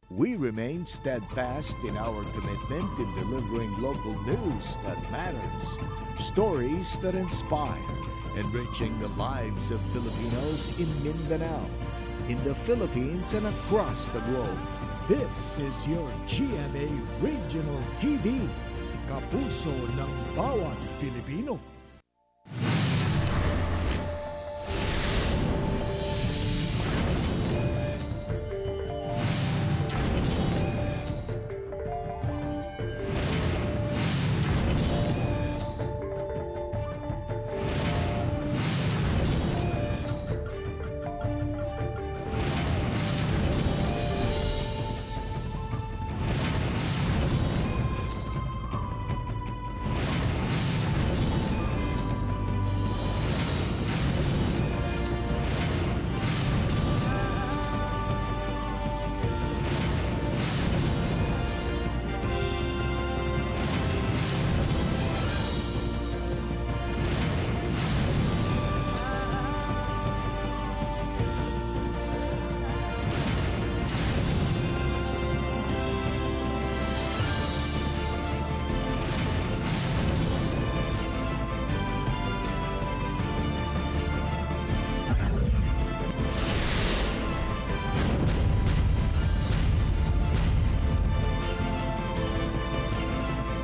We remain steadfast in our commitment in delivering local news that matters, stories that inspire, enriching the lives of Filipinos in Mindanao, in the Philippines, and across the globe. This is your GMA Regional TV, kapuso ng bawat Pilipino.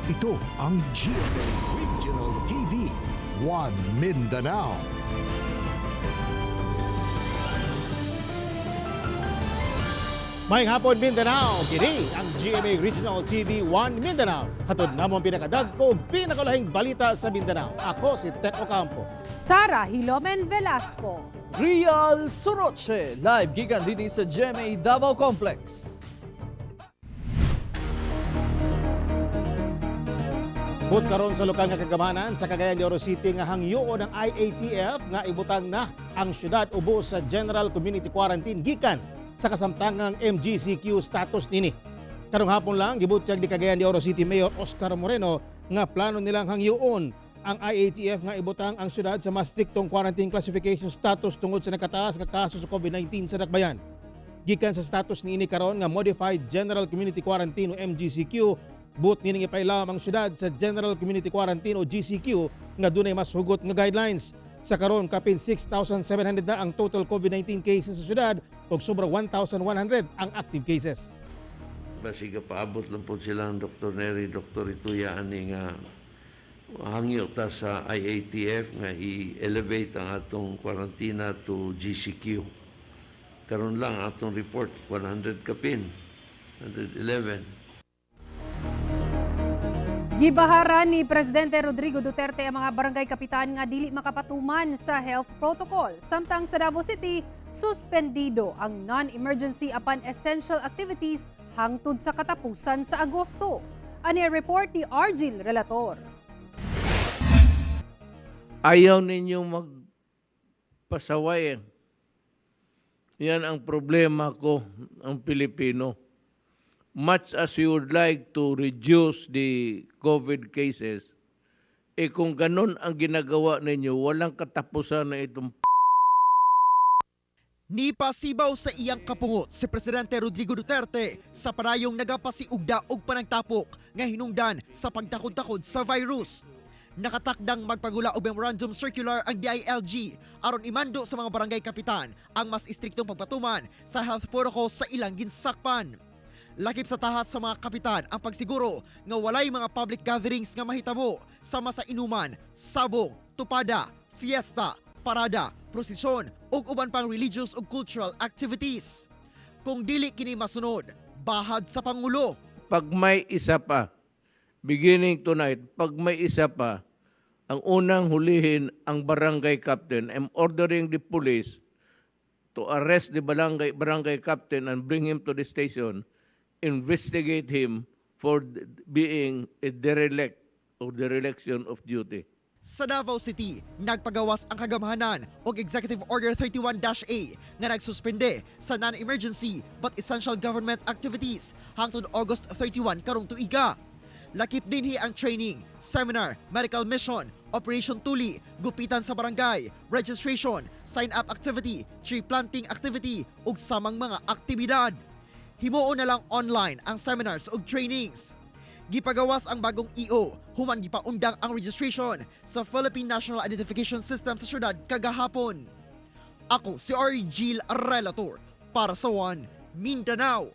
Ito ang GMA Regional TV, One Mindanao. Maayong hapon, Mindanao. Kini ang GMA Regional TV 1 Mindanao. Hatod namo ang pinakadag-ko ug pinakalahing balita sa Mindanao. Ako si Tek Ocampo. Sara Hilomen Velasco. Real Soroche, live gikan dito sa GMA Davao Complex. But karon sa lokal nga kagamanan sa Cagayan de Oro City nga hangyoon ng IATF nga ibutang na ang syudad ubos sa General Community Quarantine gikan sa kasamtangang MGCQ status nini. Karong hapon lang gibutyag ni Cagayan de Oro City Mayor Oscar Moreno nga plano nilang hangyoon ang IATF nga ibutang ang syudad sa mas striktong quarantine classification status tungod sa nakataas nga kaso sa COVID-19 sa dakbayan. Gikan sa status niini karon nga Modified General Community Quarantine o MGCQ, buot nining ipailam ang syudad sa General Community Quarantine o GCQ nga dunay mas hugot nga guidelines. Sa karon kapin 6,700 na ang total COVID-19 cases sa syudad ug sobra 1,100 ang active cases. Basiga paabot lang po sila ang Dr. Nery, Dr. Ituya ani nga hangyo ta sa IATF nga i-elevate ang atong kwarantina to GCQ. Karon lang atong report 100 kapin, 111. Gibaharan ni Presidente Rodrigo Duterte ang mga barangay kapitan nga dili makapatuman sa health protocol. Samtang sa Davao City, suspendido ang non-emergency apan essential activities hangtod sa katapusan sa Agosto. Ani ang report ni Argil Relator. Ayaw ninyong magpasaway, eh. Yan ang problema ko, ang Pilipino. Much as we would like to reduce the COVID cases, eh kung ganun ang ginagawa ninyo, walang katapusan na itong Nipasibaw sa iyang kapungot si Presidente Rodrigo Duterte sa parayong nagapasiugda og panagtapok nga hinungdan sa pagtakod-takod sa virus. Nakatakdang magpagula og memorandum circular ang DILG aron imando sa mga barangay kapitan ang mas istriktong pagpatuman sa health protocol sa ilang ginsakpan. Lakip sa tahas sa mga kapitan ang pagsiguro nga walay mga public gatherings nga mahitabo sama sa inuman, sabong, tupada, fiesta, parada, prosesyon ug uban pang religious ug cultural activities. Kung dili kini masunod, bahad sa pangulo. Pag may isa pa, beginning tonight, pag may isa pa, ang unang hulihin ang barangay captain. I'm ordering the police to arrest the barangay captain and bring him to the station, investigate him for being a derelict or dereliction of duty. Sa Davao City, nagpagawas ang kagamhanan og Executive Order 31-A nga nagsuspende sa non-emergency but essential government activities hangtod August 31 karong tuiga. Lakip dinhi ang training, seminar, medical mission, Operation Tuli, gupitan sa barangay, registration, sign-up activity, tree planting activity ug samang mga aktibidad. Himuon na lang online ang seminars ug trainings. Gipagawas ang bagong EO human gipaundang ang registration sa Philippine National Identification System sa syudad kagahapon. Ako si Argil Relator para sa One Mindanao.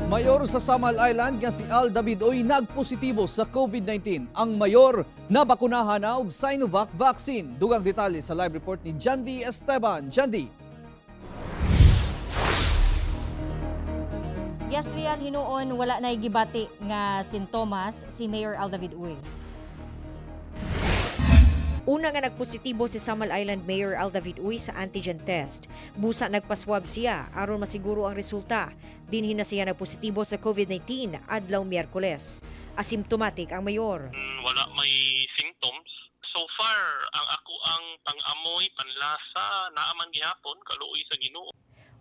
Mayor sa Samal Island nga si Al David Uy nagpositibo sa COVID-19. Ang mayor nabakunahan na og Sinovac vaccine. Dugang detalye sa live report ni Jandy Esteban. Jandy. Yes, Rial, hinuon wala na gibati nga sintomas si Mayor Al David Uy. Una nga nagpositibo si Samal Island Mayor Al David Uy sa antigen test. Busa nagpaswab siya aron masiguro ang resulta. Dinhi na siya nagpositibo sa COVID-19 adlaw Miyerkules. Asymptomatic ang mayor. Wala may symptoms. So far, ang ako ang pangamoy, panlasa, naaman gihapon, kaluoy sa Ginoo.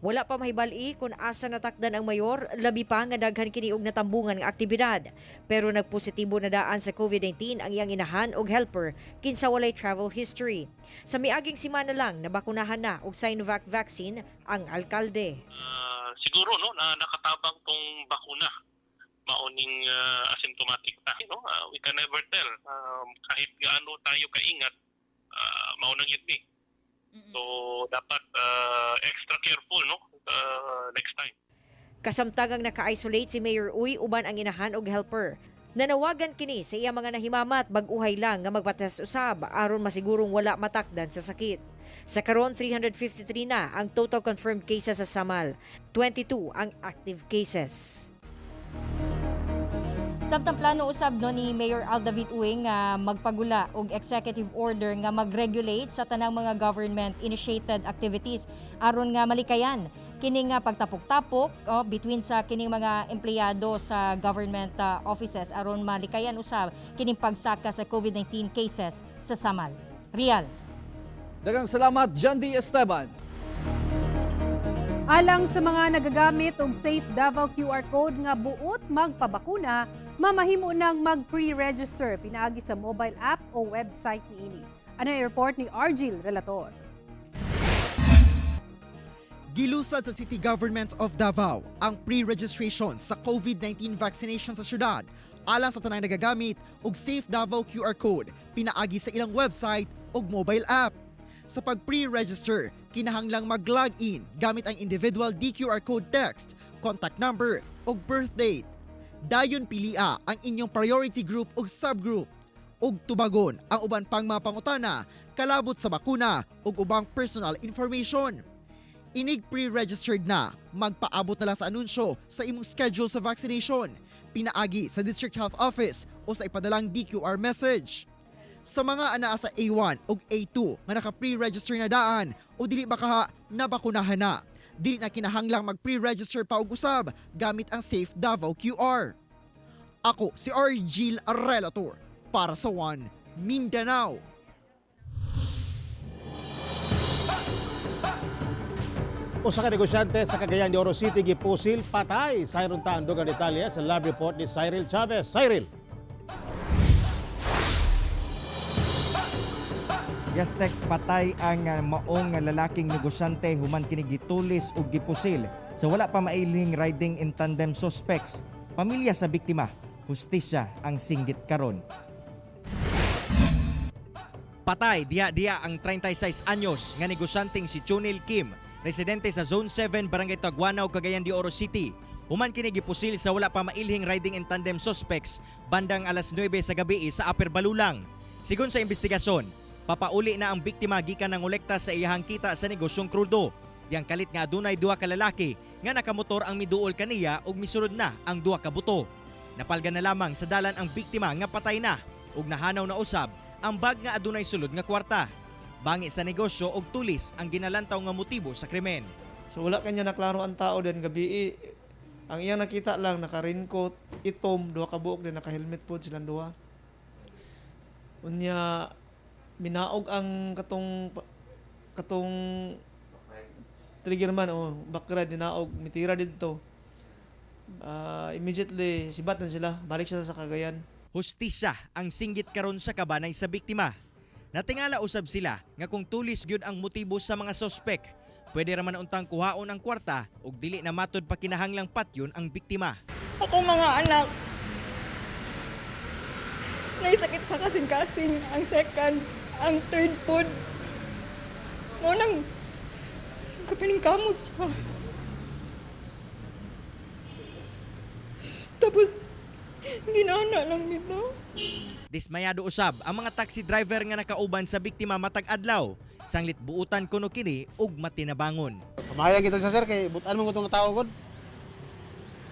Wala pa mahibal-i kung asa natakdan ang mayor, labi pa nga daghan kini og natambungan nga aktibidad. Pero nagpositibo na daan sa COVID-19 ang iyang inahan og helper kinsa walay travel history. Sa miaging simana lang nabakunahan na og Sinovac vaccine ang alkalde. Siguro no na nakatabang tong bakuna mauning asymptomatic ta, no. We can never tell, kahit gaano tayo kaingat, mao nang yun ni. So dapat extra careful, no, next time. Kasamtangang naka-isolate si Mayor Uy uban ang inahan og helper. Nanawagan kini sa iya mga nahimamat bag-uhay lang nga magpatas usab aron masigurong wala matakdan sa sakit. Sa karon, 353 na ang total confirmed cases sa Samal, 22 ang active cases. Samtang plano usab no ni Mayor Al David Uy nga magpagula og executive order nga mag-regulate sa tanang mga government initiated activities aron nga malikayan kini nga pagtapok-tapok, oh, between sa kining mga empleyado sa government offices aron malikayan usab kining pagsaka sa COVID-19 cases sa Samal. Real. Daghang salamat, Jandy Esteban. Alang sa mga nagagamit og Safe Davao QR code nga buot magpabakuna, mamahimo nang mag-pre-register pinaagi sa mobile app o website niini. Ano ang report ni Argil Relator? Gilusad sa City Government of Davao ang pre-registration sa COVID-19 vaccination sa syudad alang sa tanang nagagamit og Safe Davao QR code pinaagi sa ilang website ug mobile app. Sa pag-pre-register, kinahanglang mag-login gamit ang individual DQR code text, contact number ug birth date. Dayon pilia ang inyong priority group ug subgroup ug tubagon ang uban pang mga pangutana kalabot sa bakuna ug ubang personal information. Inig pre-registered na, magpaabot na lang sa anunsyo sa imong schedule sa vaccination, pinaagi sa District Health Office o sa ipadalang DQR message. Sa mga anaa sa A1 ug A2 nga naka-pre-register na daan o dili ba kaha nabakunahan na, dili na kinahanglang mag-pre-register pa og usab gamit ang Safe Davao QR. Ako si Argil Relator para sa One Mindanao. Usa ka negosyante sa Cagayan de Oro City gipusil patay. Sa ang dugang detalye sa live report ni Cyril Chavez. Cyril. Yastek, patay ang maong lalaking negosyante human kini gitulis og gipusil sa wala pa mailhing riding in tandem suspects. Pamilya sa biktima, hustisya ang singgit karon. Patay diha-diha ang 36 anyos nga negosyanteng si Chunil Kim, residente sa Zone 7, Barangay Taguanao, Cagayan de Oro City. Human kini gipusil sa wala pa mailhing riding in tandem suspects bandang alas 9 sa gabi sa Upper Balulang. Sigon sa investigasyon, papauli na ang biktima gikan ng ngolekta sa iyahang kita sa negosyong krudo. Diyang kalit nga adunay duha ka lalaki nga nakamotor ang miduol kaniya ug misulod na ang duha ka buto. Napalgan na lamang sa dalan ang biktima nga patay na ug nahanaw na usab ang bag nga adunay sulod nga kwarta. Bangi sa negosyo og tulis ang ginalantaw nga motibo sa krimen. So wala kanya naklaro ang tao din gabi. Ang iyang nakita lang naka-raincoat, itom, duha ka buok din naka-helmet pod silang duha. Unya minaog ang katong katong trigger man, oh, back ride dinaog mitira didto. Immediately sibat na sila, balik siya sa Cagayan. Hustisya ang singgit karon sa kabanay sa biktima. Natingala usab sila nga kung tulis gyud ang motibo sa mga sospek. Pwede ra man untang kuhaon ang kwarta ug dili na matud pa kinahanglang patyon ang biktima. Ako mga anak, naisakit sa kasing-kasing, ang second, ang third pod. Mo nang kapining kamot siya. Tapos, ginana lang nito. Dismayado usab ang mga taxi driver nga nakauban sa biktima matag adlaw. Sanglit buutan kuno kini ug matinabangon. Pamahayag ito sa sir kay butan mo itong tao gud.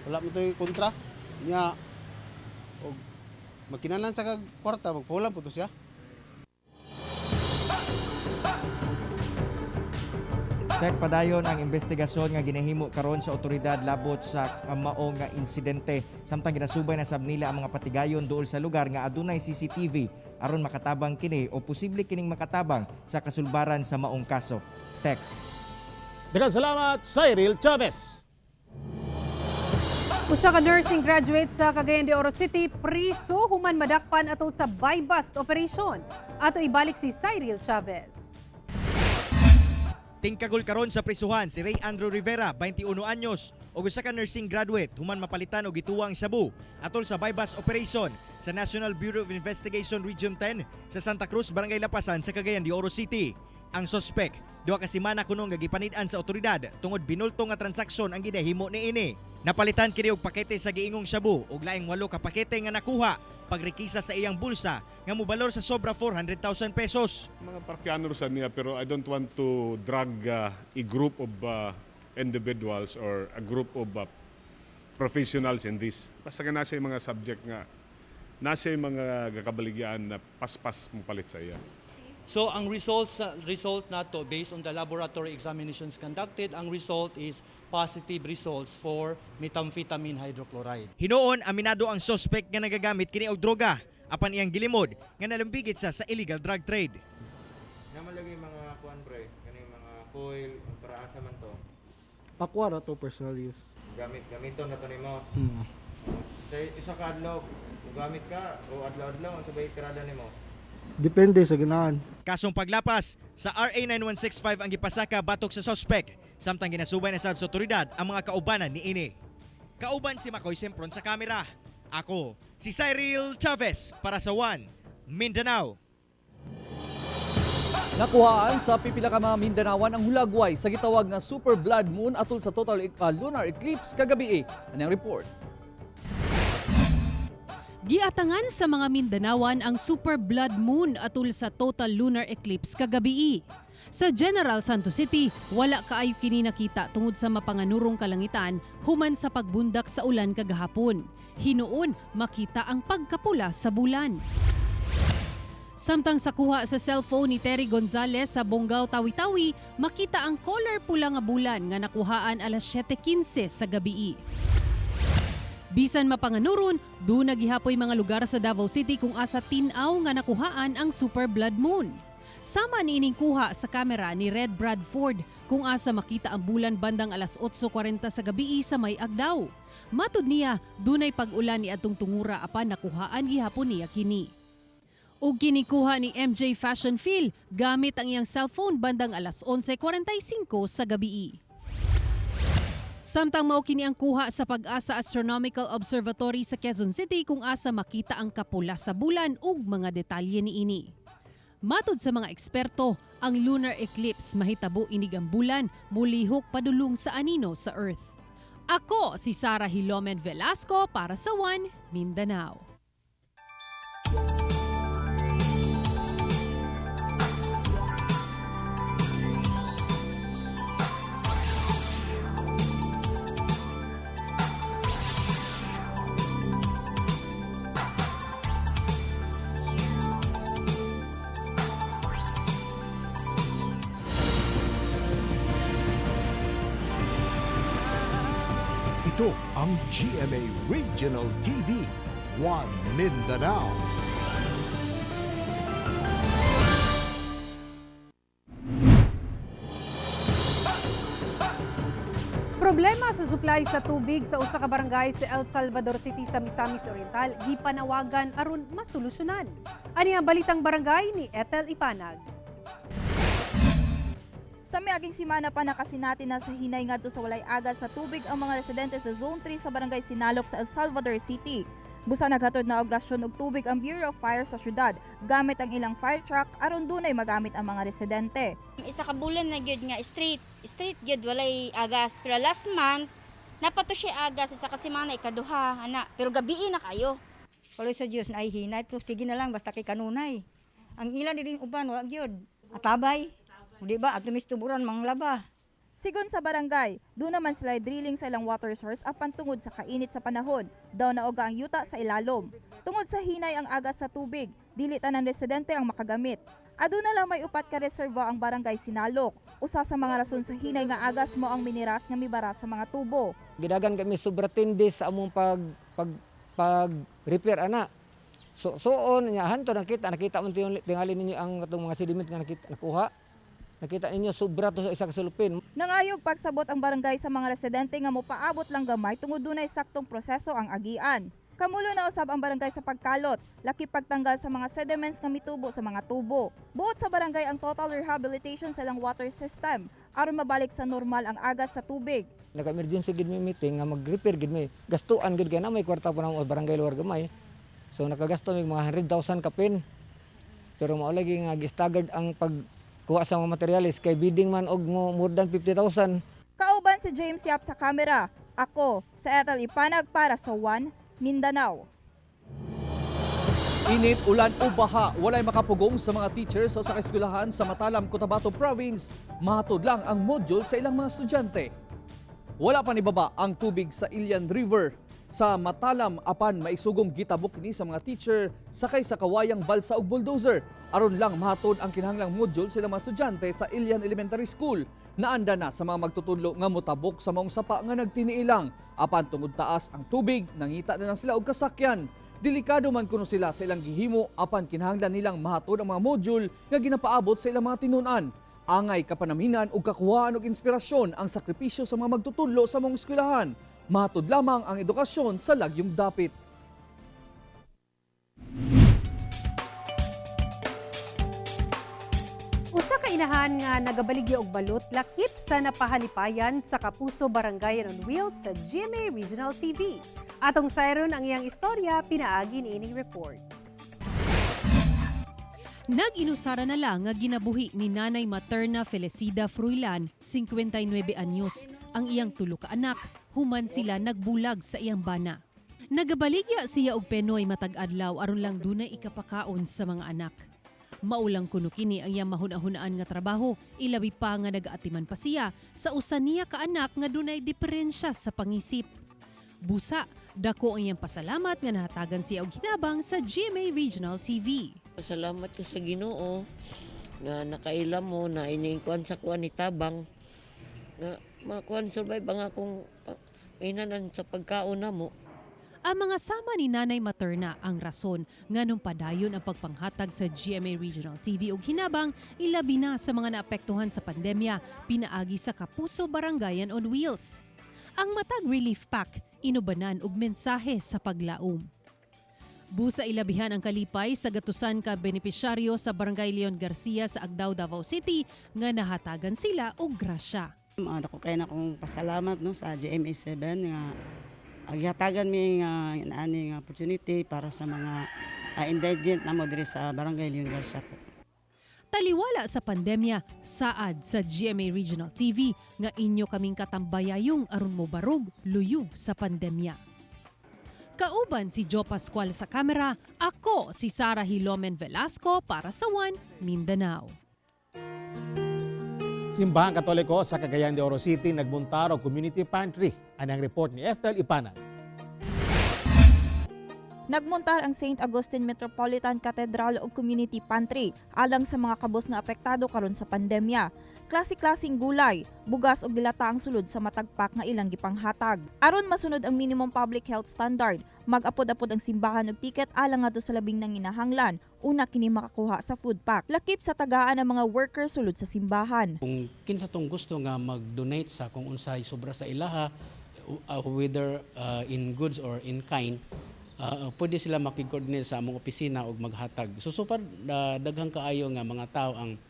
Wala mo to'y kontra. Nya og magkinahanglan sa kag kwarta magpulang po to siya. Tek padayon ang investigasyon nga ginahimo karon sa otoridad labot sa mao nga insidente, samtang ginasubay na sab nila ang mga patigayon duol sa lugar nga adunay CCTV aron makatabang kini o posible kining makatabang sa kasulbaran sa maong kaso. Tek. Daghang salamat, Cyril Chavez. Usa ka nursing graduate sa Cagayan de Oro City priso human madakpan atol sa buy-bust operation. Ato ibalik si Cyril Chavez. Tingkagol karon sa prisuhan si Ray Andrew Rivera, 21 anyos, ug usa ka nursing graduate human mapalitan og gituwang shabu atol sa bypass operation sa National Bureau of Investigation Region 10 sa Santa Cruz, Barangay Lapasan sa Cagayan de Oro City. Ang sospek, 2 ka semana kuno nga gipanid-an sa otoridad tungod binulto nga transaksyon ang ginahimo niini. Napalitan kini og pakete sa giingong shabu ug laing 8 ka pakete nga nakuha pagrekisa sa iyang bulsa nga mobalor sa sobra 400,000 pesos. Mga parkyano sa niya, pero I don't want to drag a group of individuals or a group of professionals in this. Basta nga nasa yung mga subject nga, nasa yung mga gakabaligyan na paspas mo palit sa iya. So ang result nato based on the laboratory examinations conducted, ang result is positive results for methamphetamine hydrochloride. Hinuon, aminado ang suspect nga nagagamit kini og droga apan iyang gilimod nga nalambigit siya sa illegal drug trade. Naman lagi mga kuan pre, kaning mga coil, para asa man to? Pakwa ra to, personal use. Gamit gamiton na to nimo. Sa isa ka adlaw, gamit ka o adlaw-adlaw unsa bay tirada nimo? Depende sa ganahan. Kasong paglapas sa RA 9165 ang gipasaka batok sa suspect samtang ginasubay na sab sa otoridad ang mga kaubanan niini. Kauban si Makoy Sempron sa kamera. Ako si Cyril Chavez para sa One Mindanao. Nakuhaan sa pipila ka mga Mindanawan ang hulagway sa gitawag nga Super Blood Moon atol sa total lunar eclipse kagabi. Anang report. Giatangan sa mga Mindanawan ang Super Blood Moon atul sa total lunar eclipse kagabi. Sa General Santos City, wala kaayo kini nakita tungod sa mapanganurong kalangitan human sa pagbundak sa ulan kagahapon. Hinuon, makita ang pagkapula sa bulan. Samtang sa kuha sa cellphone ni Terry Gonzales sa Bonggao, Tawi-Tawi, makita ang color pula nga bulan nga nakuhaan alas 7:15 sa gabi. Bisan mapanganuron, duna gihapoy mga lugar sa Davao City kung asa tin-aw nga nakuhaan ang Super Blood Moon. Sama niining kuha sa kamera ni Red Bradford kung asa makita ang bulan bandang alas 8:40 sa gabi sa may Agdao. Matud niya, dunay pag-ulan ni atong tungura apan nakuhaan gihapon niya kini. Ug kinikuha ni MJ Fashion Phil gamit ang iyang cellphone bandang alas 11:45 sa gabi. Samtang mao kini ang kuha sa Pag-asa Astronomical Observatory sa Quezon City kung asa makita ang kapula sa bulan ug mga detalye niini. Matud sa mga eksperto, ang lunar eclipse mahitabo inig ang bulan mulihok padulong sa anino sa Earth. Ako si Sara Hilomen Velasco para sa One Mindanao. Ito ang GMA Regional TV, One Mindanao. Problema sa supply sa tubig sa usa ka barangay sa El Salvador City sa Misamis Oriental gipanawagan aron masolusyonan. Ani ang balitang barangay ni Ethel Ipanag. Sa miaging semana pa, nakasinati na sa hinay ngadto sa walay agas sa tubig ang mga residente sa Zone 3 sa Barangay Sinalok sa El Salvador City. Busa naghatod na og rasyon og tubig ang Bureau of Fire sa syudad gamit ang ilang fire truck aron dunay magamit ang mga residente. Isa ka bulan na gyud nga straight, straight gyud walay agas. Pero last month napato siya agas isa ka semana, ikaduha ana, pero gabii na kayo. Paloy sa Dios na ay hinay, pero sige na lang basta kay kanunay. Ang ilan din uban wa gyud. Atabay. Di ba ato mistuburan manglaba. Sigon sa barangay, doon naman sila drilling sa ilang water source apan tungod sa kainit sa panahon, daw naoga ang yuta sa ilalom. Tungod sa hinay ang agas sa tubig, dili tanan residente ang makagamit. Aduna lang may upat ka reservoir ang Barangay Sinalok. Usa sa mga rason sa hinay nga agas mo ang miniras nga mibara sa mga tubo. Gidagan kami sobra 10 days sa among pag pag pag repair ana. So soon nya hanto nakita nakita man tingali ninyo ang atong mga sediment nga nakita nakuha. Nakita ninyo sobra to sa isa ka sulupin. Nangayog pagsabot ang barangay sa mga residente nga mopaabot lang gamay tungod dunay saktong proseso ang agian. Kamulo na usab ang barangay sa pagkalot, laki pagtanggal sa mga sediments nga mitubo sa mga tubo. Buot sa barangay ang total rehabilitation sa ilang water system aron mabalik sa normal ang agas sa tubig. Naka-emergency gid mi meeting nga mag-repair gid mi. Gastuan gid kay na may kwarta pa namo barangay lugar gamay. So nakagasto mig mga 100,000 kapin. Pero mao lagi nga gistaggered ang pagkuha sa mga materyales kay bidding man og mo more than 50,000. Kauban si James Yap sa kamera. Ako, sa Ethel Ipanag para sa One Mindanao. Init, ulan o baha, walay makapugong sa mga teachers o sa eskwelahan sa Matalam, Cotabato Province. Mahatod lang ang module sa ilang mga estudyante. Wala pa nibaba ang tubig sa Ilian River sa Matalam apan maisugong gitabok kini sa mga teacher sakay sa kawayang balsa ug bulldozer aron lang mahatod ang kinahanglang module sa ilang mga estudyante sa Ilian Elementary School. Naanda na sa mga magtutudlo nga motabok sa maong sapa nga nagtiniilang apan tungod taas ang tubig, nangita na lang sila og kasakyan. Delikado man kuno sila sa ilang gihimo apan kinahanglan nilang mahatod ang mga module nga ginapaabot sa ilang mga tinun-an. Angay kapanaminan ug kakuhaan og inspirasyon ang sakripisyo sa mga magtutudlo sa mga eskwelahan. Mahatod lamang ang edukasyon sa lagyong dapit. Usa ka inahan nga nagabaligya og balot lakip sa napahalipayan sa Kapuso Barangayan on Wheels sa GMA Regional TV. Atong sayron ang iyang istorya pinaagi niining report. Nag-inusara na lang nga ginabuhi ni Nanay Materna Felicida Fruilan, 59 anyos, ang iyang tulo ka anak, human sila nagbulag sa iyang bana. Nagabaligya siya og penoy matag adlaw aron lang dunay ikapakaon sa mga anak. Maulang kuno kini ang iyang mahuna-hunaan nga trabaho, ilabi pa nga nagaatiman pa siya sa usa niya ka anak nga dunay diferensya sa pangisip. Busa, dako ang iyang pasalamat nga nahatagan siya og hinabang sa GMA Regional TV. Pasalamat ka sa Ginoo nga nakaila mo na ining kuan sa kuan ni tabang nga makuan survive ang akong inanan sa pagkaon namo. Ang mga sama ni Nanay Materna ang rason nganong padayon ang pagpanghatag sa GMA Regional TV og hinabang, ilabi na sa mga naapektuhan sa pandemya pinaagi sa Kapuso Barangayan on Wheels. Ang matag relief pack inubanan og mensahe sa paglaom. Busa ilabihan ang kalipay sa gatusan ka benepisyaryo sa Barangay Leon Garcia sa Agdao, Davao City nga nahatagan sila og grasya. Dako kay na akong pasalamat, no, sa GMA 7 nga aghatagan mi nga ani nga opportunity para sa mga indigent namo diri sa Barangay Leon Garcia po. Taliwala sa pandemya, saad sa GMA Regional TV nga inyo kaming katambayayong aron mo barog luyo sa pandemya. Kauban si Joe Pascual sa kamera, ako si Sara Hilomen Velasco para sa One Mindanao. Simbahan Katoliko sa Cagayan de Oro City nagmuntar og community pantry. Anang report ni Ethel Ipanag. Nagmontar ang St. Augustine Metropolitan Cathedral og community pantry alang sa mga kabos nga apektado karon sa pandemya. Klase-klaseng gulay, bugas ug dilata ang sulod sa matag pack nga ilang gipanghatag. Aron masunod ang minimum public health standard, mag-apod-apod ang simbahan og ticket alang ngadto sa labing nanginahanglan, una kini makakuha sa food pack. Lakip sa tagaan ang mga workers sulod sa simbahan. Kung kinsa tong gusto nga mag-donate sa kung unsay sobra sa ilaha, whether in goods or in kind, pwede sila makig-coordinate sa among opisina og maghatag. So far, daghang kaayo nga mga tao ang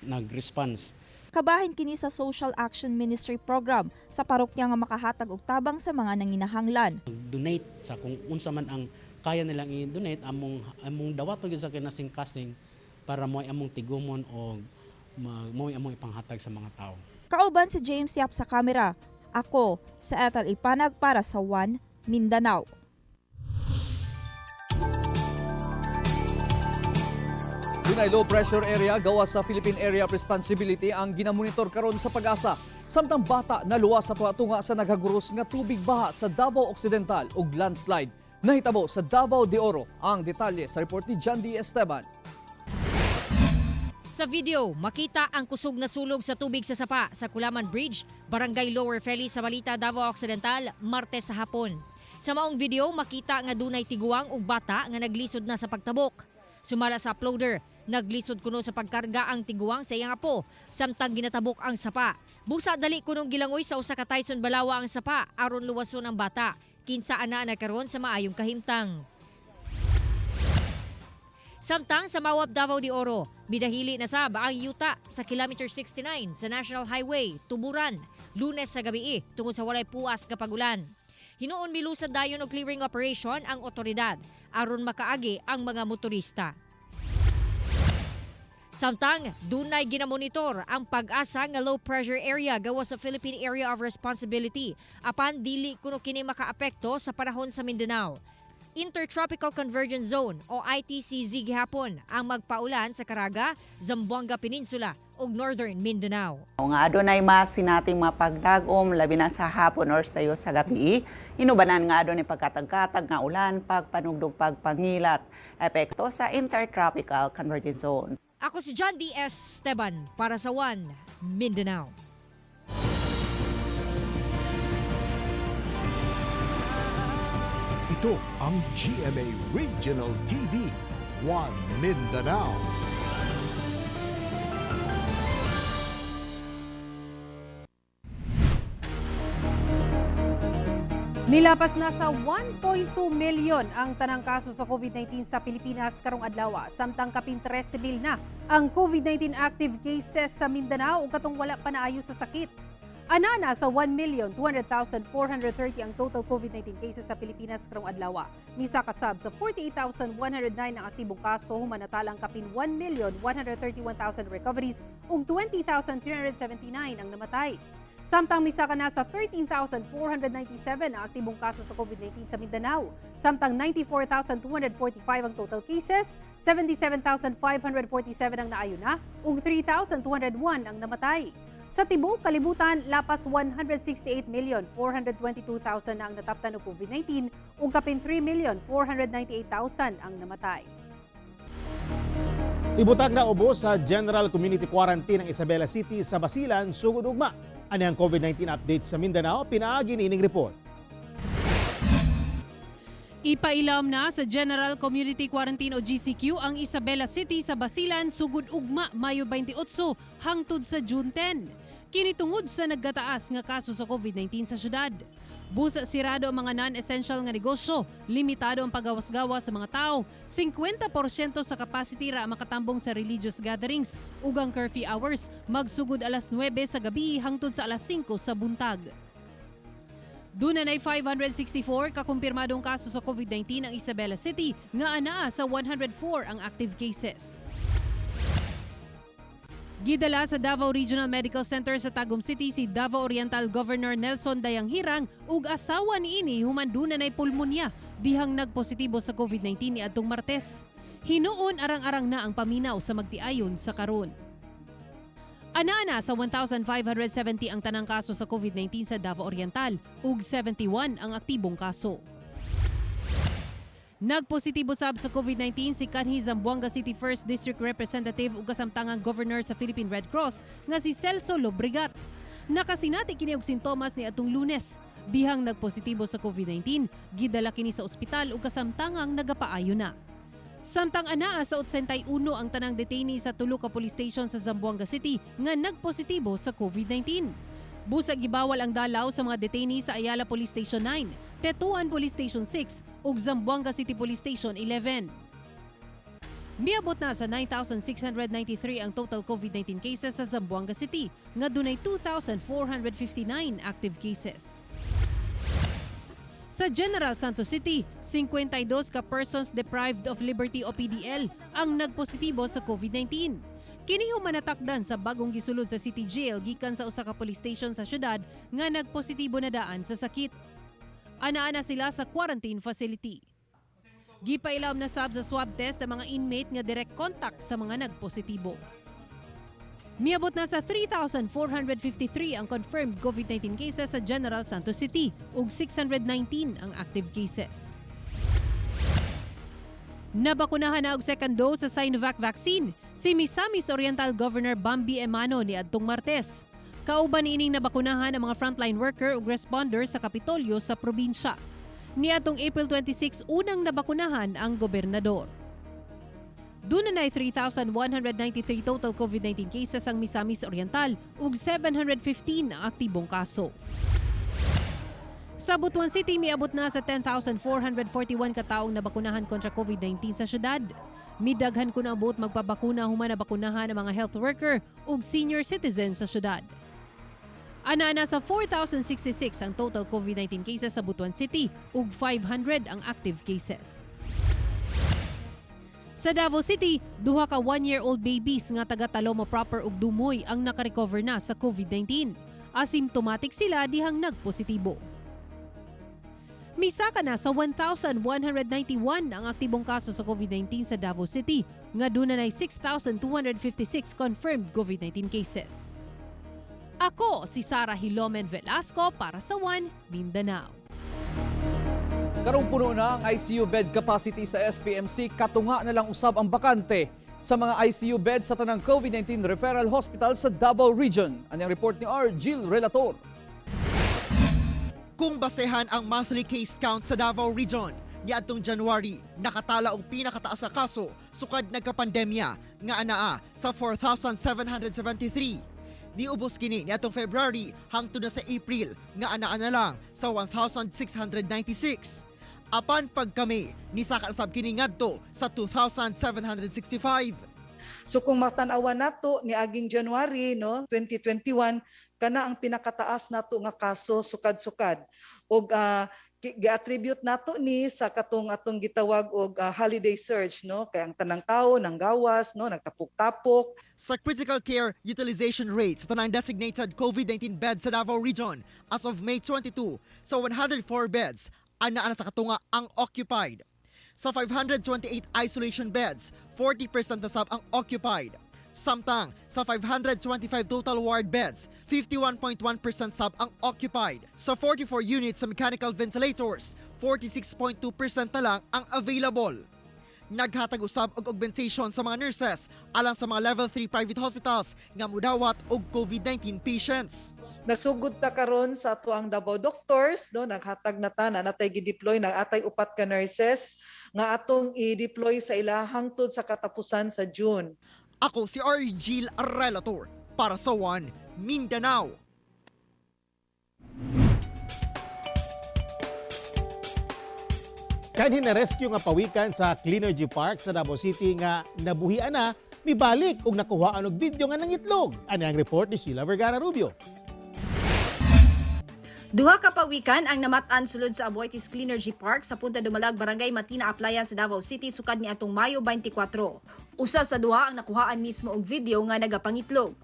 nag-response. Kabahin kini sa Social Action Ministry Program sa parokya nga makahatag og tabang sa mga nanginahanglan. Donate sa kung unsa man ang kaya nilang i-donate, among dawaton gyud sa kinasing-kasing para mo'y among tigumon o mo'y among ipanghatag sa mga tao. Kauban si James Yap sa kamera. Ako sa Ethel Ipanag para sa One Mindanao. Dunay low pressure area gawas sa Philippine Area of Responsibility ang ginamonitor karon sa Pag-asa. Samtang bata naluwas sa tunga sa naghaguros nga tubig baha sa Davao Occidental ug landslide nahitabo sa Davao de Oro. Ang detalye sa report ni John D. Esteban. Sa video, makita ang kusog na sulog sa tubig sa sapa sa Kulaman Bridge, Barangay Lower Feli sa Balita, Davao Occidental, Martes sa hapon. Sa maong video, makita nga dunay tiguang ug bata nga naglisod na sa pagtabok. Sumala sa uploader, naglisod kuno sa pagkarga ang tiguang sa iyang apo, samtang ginatabok ang sapa. Busa dali kunong gilangoy sa usa ka Tyson Balawa ang sapa aron luwason ang bata. Kinsa ana na karon sa maayong kahimtang. Samtang sa Mawab, Davao de Oro, midahili na sab ang yuta sa kilometer 69 sa National Highway, Tuburan, Lunes sa gabi tungod sa walay puas nga pagulan. Hinuon milusad dayon og clearing operation ang otoridad aron makaagi ang mga motorista. Samtang dunay ginamonitor ang Pag-asa nga low pressure area gawas sa Philippine Area of Responsibility apan dili kuno kini makaapekto sa panahon sa Mindanao. Intertropical Convergence Zone o ITCZ gihapon ang magpaulan sa Caraga, Zamboanga Peninsula ug Northern Mindanao. Nga adunay masinating mga pagdagom labi na sa hapon or sayo sa gabi. Inubanan nga adunay pagkatag-katag nga ulan, pagpanugdog, pagpangilat. Epekto sa Intertropical Convergence Zone. Ako si John D. Esteban para sa One Mindanao. Ito ang GMA Regional TV, One Mindanao. Nilapas na sa 1.2 million ang tanang kaso sa COVID-19 sa Pilipinas karong adlaw, samtang kapin 13,000 na ang COVID-19 active cases sa Mindanao ug katong wala pa naayo sa sakit. Ana na sa 1,200,430 ang total COVID-19 cases sa Pilipinas karong adlaw. Misa kasab sa 48,109 ang aktibong kaso, human natalang kapin 1,131,000 recoveries ug 20,379 ang namatay. Samtang misaka na sa 13,497 ang aktibong kaso sa COVID-19 sa Mindanao. Samtang 94,245 ang total cases, 77,547 ang naayo na ug 3,201 ang namatay. Sa tibuok kalibutan, lapas 168,422,000 na ang nataptan og COVID-19 ug kapin 3,498,000 ang namatay. Ibutang na ubos sa General Community Quarantine ang Isabela City sa Basilan sugod ugma. Ani ang COVID-19 update sa Mindanao, pinaagi niining report. Ipailam na sa General Community Quarantine o GCQ ang Isabela City sa Basilan sugod ugma Mayo 28 hangtod sa June 10. Kini tungod sa naggataas nga kaso sa COVID-19 sa syudad. Busa sirado ang mga non-essential nga negosyo, limitado ang pagawas-gawas sa mga tao, 50% sa capacity ra ang makatambong sa religious gatherings ug ang curfew hours magsugod alas 9 sa gabi hangtod sa alas 5 sa buntag. Duna nay 564 kakumpirmadong kaso sa COVID-19 ang Isabela City nga anaa sa 104 ang active cases. Gidala sa Davao Regional Medical Center sa Tagum City si Davao Oriental Governor Nelson Dayanghirang ug asawa niini human duna nay pulmonya dihang nagpositibo sa COVID-19 niadtong Martes. Hinuon arang-arang na ang paminaw sa magtiayon sa karon. Ana-ana sa 1,570 ang tanang kaso sa COVID-19 sa Davao Oriental ug 71 ang aktibong kaso. Nagpositibo sab sa COVID-19 si kanhi Zamboanga City 1st District Representative ug kasamtangang Governor sa Philippine Red Cross nga si Celso Lobregat. Nakasinati kini og sintomas ni atong Lunes. Dihang nagpositibo sa COVID-19, gidala kini sa ospital ug kasamtangang nagapaayo na. Samtang anaa sa 81 ang tanang detainee sa tulo ka police station sa Zamboanga City nga nagpositibo sa COVID-19. Busag gibawal ang dalaw sa mga detainee sa Ayala Police Station 9, Tetuan Police Station 6 ug Zamboanga City Police Station 11. Miabot na sa 9,693 ang total COVID-19 cases sa Zamboanga City, nga dunay 2,459 active cases. Sa General Santos City, 52 ka persons deprived of liberty o PDL ang nagpositibo sa COVID-19. Kini human natakdan sa bagong gisulod sa City Jail gikan sa usa ka police station sa syudad nga nagpositibo na daan sa sakit. Ana-ana sila sa quarantine facility. Gipailawom na sab sa swab test ang mga inmate nga direct contact sa mga nagpositibo. Miabot na sa 3,453 ang confirmed COVID-19 cases sa General Santos City ug 619 ang active cases. Nabakunahan na og second dose sa Sinovac vaccine si Misamis Oriental Governor Bambi Emano niadtong Martes. Kauban ining nabakunahan ang mga frontline worker ug responder sa Kapitolyo sa probinsya. Niadtong April 26, unang nabakunahan ang gobernador. Duna nay 3,193 total COVID-19 cases ang Misamis Oriental ug 715 ang aktibong kaso. Sa Butuan City, miabot na sa 10,441 kataong nabakunahan kontra COVID-19 sa syudad. Midaghan kuno ang buot magpabakuna human nabakunahan ang mga health worker ug senior citizen sa syudad. Ana-ana sa 4,066 ang total COVID-19 cases sa Butuan City ug 500 ang active cases. Sa Davao City, duha ka 1-year-old babies nga taga Talomo proper ug Dumoy ang nakarecover na sa COVID-19. Asymptomatic sila dihang nagpositibo. Misaka na sa 1,191 ang aktibong kaso sa COVID-19 sa Davao City, nga duna nay 6,256 confirmed COVID-19 cases. Ako si Sara Hilomen Velasco para sa One Mindanao. Karong puno na ang ICU bed capacity sa SPMC, katunga na lang usab ang bakante sa mga ICU bed sa tanang COVID-19 referral hospital sa Davao Region. Anyang report ni R. Jill Relator. Kung basehan ang monthly case count sa Davao Region, niadtong January, nakatala og pinakataas sa kaso sukad nagkapandemya nga anaa sa 4,773. Niubos kini niadtong February hangtod na sa April nga anaa na lang sa 1,696. Apan pagka-May, nisaka sab kini ngadto sa 2,765. So kung matanawan nato niaging January, no, 2021, kana ang pinakataas nato nga kaso sukad-sukad. Og gi-attribute nato ni sa katong atong gitawag og holiday surge, no, kay ang tanang tao nang gawas, no, nagtapok-tapok. Sa critical care utilization rate sa tanang designated COVID-19 beds sa Davao Region as of May 22, sa 104 beds, anaa na sa katunga ang occupied. Sa 528 isolation beds, 40% na sab ang occupied. Samtang sa 525 total ward beds, 51.1% sab ang occupied. Sa 44 units sa mechanical ventilators, 46.2% na lang ang available. Naghatag usab og augmentation sa mga nurses alang sa mga level 3 private hospitals nga mudawat og COVID-19 patients. Nagsugod ta karon sa atoang Davao Doctors, no, naghatag na ta na natay gi-deploy nag atay upat ka nurses nga atong i-deploy sa ilahang hangtod sa katapusan sa June. Ako si R. Gil Relator para sa One Mindanao. Kanhi na-rescue nga pawikan sa Cleanergy Park sa Davao City nga nabuhian na, mibalik og nakuhaan og video nga nangitlog. Ani ang report ni Sheila Vergara Rubio. Duha ka pawikan ang namat-an sulod sa Aboitiz Cleanergy Park sa Punta Dumalag, Barangay Matina, Aplaya sa Davao City sukad niadtong Mayo 24. Usa sa duha ang nakuhaan mismo og video nga nagapangitlog.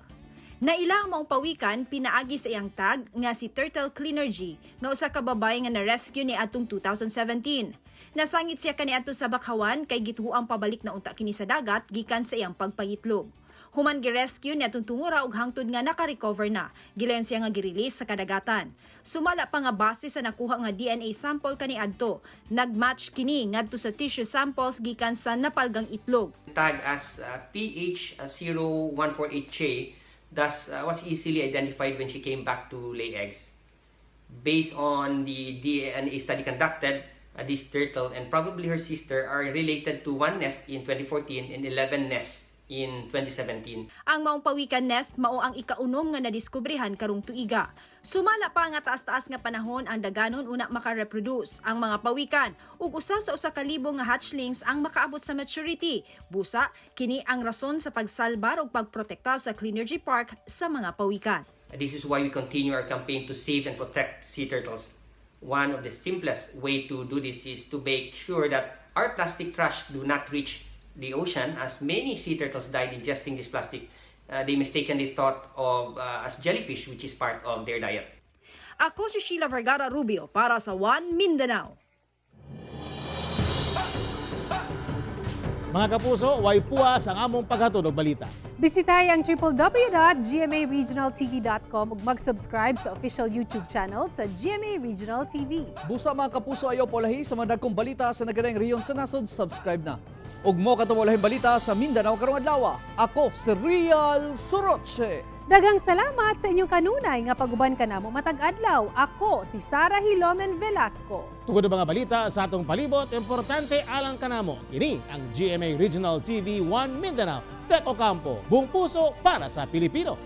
Naila ang maong pawikan pinaagi sa iyang tag nga si Turtle Cleanergy nga usa ka babae nga na-rescue niadtong 2017. Nasangit siya kaniadto sa Bakhawan kay gituoang pabalik na unta kini sa dagat gikan sa iyang pagpangitlog. Human gi-rescue niadtong tungura og hangtod nga naka-recover na. Gilayon siya nga gi-release sa kadagatan. Sumala pa nga base sa nakuha nga DNA sample kaniadto. Nagmatch kini ngadto sa tissue samples gikan sa napalgang itlog. Tag as PH0148J thus was easily identified when she came back to lay eggs. Based on the DNA study conducted, this turtle and probably her sister are related to one nest in 2014 and 11 nests in 2017. Ang maong pawikan nest mao ang ikaunom nga nadiskubrehan karong tuiga. Sumala pa nga taas-taas nga panahon ang daganon una maka-reproduce ang mga pawikan ug usa sa 1,000 nga hatchlings ang makaabot sa maturity. Busa kini ang rason sa pagsalbar ug pagprotekta sa Cleanergy Park sa mga pawikan. This is why we continue our campaign to save and protect sea turtles. One of the simplest way to do this is to make sure that our plastic trash do not reach the ocean, as many sea turtles died ingesting this plastic. They mistakenly thought of as jellyfish, which is part of their diet. Ako si Sheila Vergara Rubio para sa One Mindanao. Mga kapuso, way puwas ang among paghatod og balita. Bisitahi ang www.gmaregionaltv.com ug mag-subscribe sa official YouTube channel sa GMA Regional TV. Busa, mga kapuso, ayaw polahi sa mga dagkong balita sa nagadaing rehiyon sa nasod, subscribe na. Ug mo katong lahing balita sa Mindanao karong adlaw. Ako si Real Soroche. Daghang salamat sa inyong kanunay nga paguban kanamo matag adlaw. Ako si Sara Hilomen Velasco. Tugod ang mga balita sa atong palibot, importante alang kanamo. Kini ang GMA Regional TV 1 Mindanao. Tek Ocampo, buong puso para sa Pilipino.